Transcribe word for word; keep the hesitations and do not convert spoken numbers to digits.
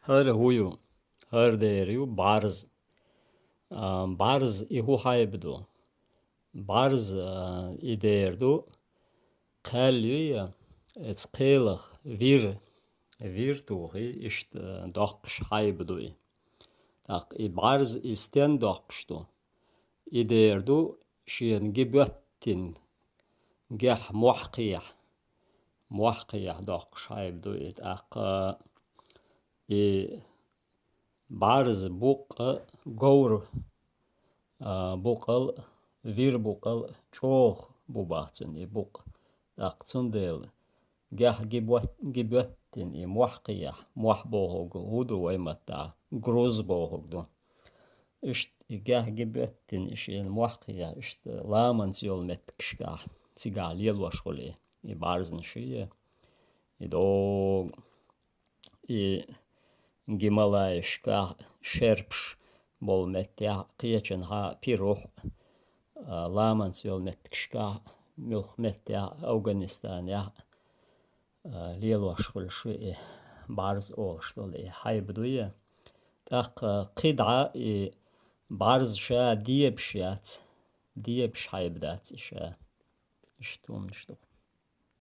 ХӀара хӀу ю? ХӀара дера ю барз. А, барз и хӀу хьайба ду? Барз, а, и дера ду, кхел ю я, эц кхелах вир, вир тухий, иштта, а, доккхуш хьайба ду и. ТӀаккха и барз и стен доккхуш ду? И дера ду шена ги боьттина, гехь мохь кхехь, мохь кхехь доккхуш хьайба ду и. ТӀаккха и барз букъ а, говр, а, букъал, вир букъал чӀогӀа бу бах цуьнан и букъ. ТӀаккха цундела гехь ги бот-, ги боьттина и мохь кхехь, мохь бохург хӀу ду вай маттахь, груз бохург ду. Иштта и гехь ги боьттина и шена мохь кхехь, иштта ламанца йолу меттигашкахь, цигахь лелош хуьлу и, и барзна шиъ, и догӀу, и Гималайшкахь, шерпаш болу меттехь, кхечанхьа пирухь, а, ламанца йолу меттигашкахь, муьлхха меттехь, Афганистанехь, а, лелош хуьлуш ю и барз олуш долу и хьайба дуй. ТӀаккха кхидӀа и барз ша дебаш яц, дебаш хьайба дац и ша. Иштта хӀуманаш ду-кх.